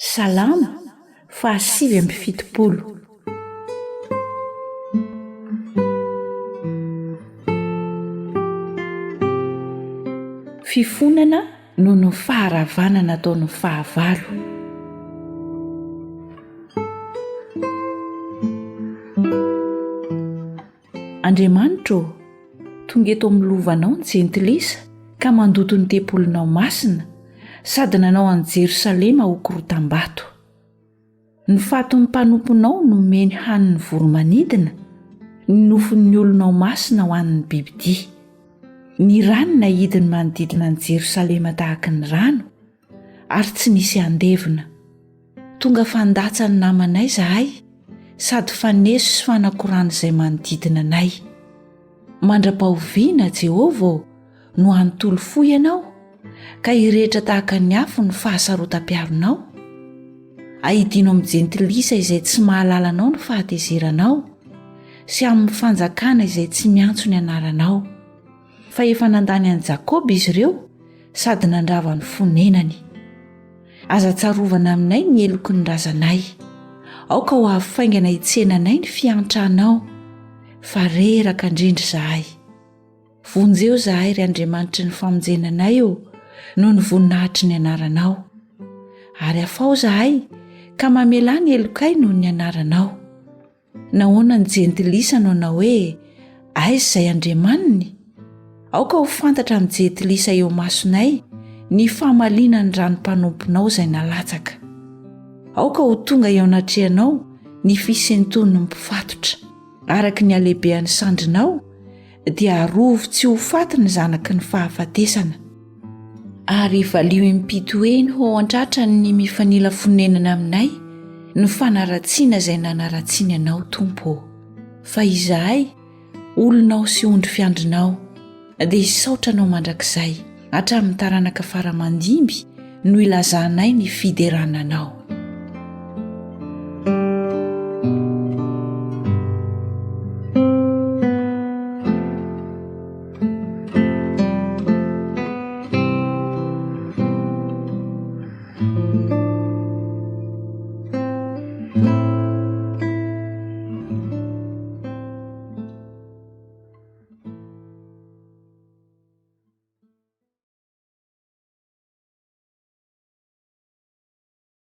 Salamo faha-79. Fifonana noho ny faharavana nataon'ny fahavalo. Andriamanitra ô, tonga eto amin'ny lovanao ny jentilisa ka mandoto ny tempolinao masina sady nanao an'i Jerosalema ho korotam-bato. Ny fatin'ny mpanomponao nomeny hanin'ny voro-manidina, ny nofon'ny olonao masina ho an'ny bibidia. Ny rany naidiny manodidina an'i Jerosalema tahaka ny rano, ary tsy nisy handevina. Tonga fandatsa ny namanay izahay sady faneso sy fanakorana izay manodidina anay. Mandra-pahoviana, Jehovah ô, no hanontolo fo ianao, ka hirehitra tahaka ny afo ny fahasarotam-piaronao? Ahidino amin'ny jentilisa izay tsy mahalala anao ny fahatezeranao, sy amin'ny fanjakana izay tsy miantso ny anaranao. Fa efa nandany an'i Jakoba izy ireo sady nandrava ny fonenany. Aza tsarovana aminay ny heloky ny razanay. Aoka ho avy faingana hitsena anay ny fiantranao, fa reraka indrindra izahay. Vonjeo izahay, ry Andriamanitry ny famonjena anay ô, noho ny voninahitry ny anaranao. Ary afaho izahay, ka mamelà ny helokay noho ny anaranao. Nahoana ny jentilisa no hanao hoe, Aiza izay Andriamaniny? Aoka ho fantatra amin'ny jentilisa eo imasonay ny famaliana ny ran'ny mpanomponao izay nalatsaka. Aoka ho tonga eo anatrehanao ny fisentoan'ny mpifatotra. Araka ny halehibehan'ny sandrinao, dia arovy tsy ho faty ny zanaky ny fahafatesana. Ary valio impito heny ho ao an-tratrany ny mifanila fonenana aminay ny fanaratsiana izay nanaratsiany anao, Tompo ô. Fa izahay, olonao sy ondry fiandrinao, dia hisaotra anao mandrakizay, hatramin'ny taranaka fara aman-dimby no hilazanay ny fiderana anao.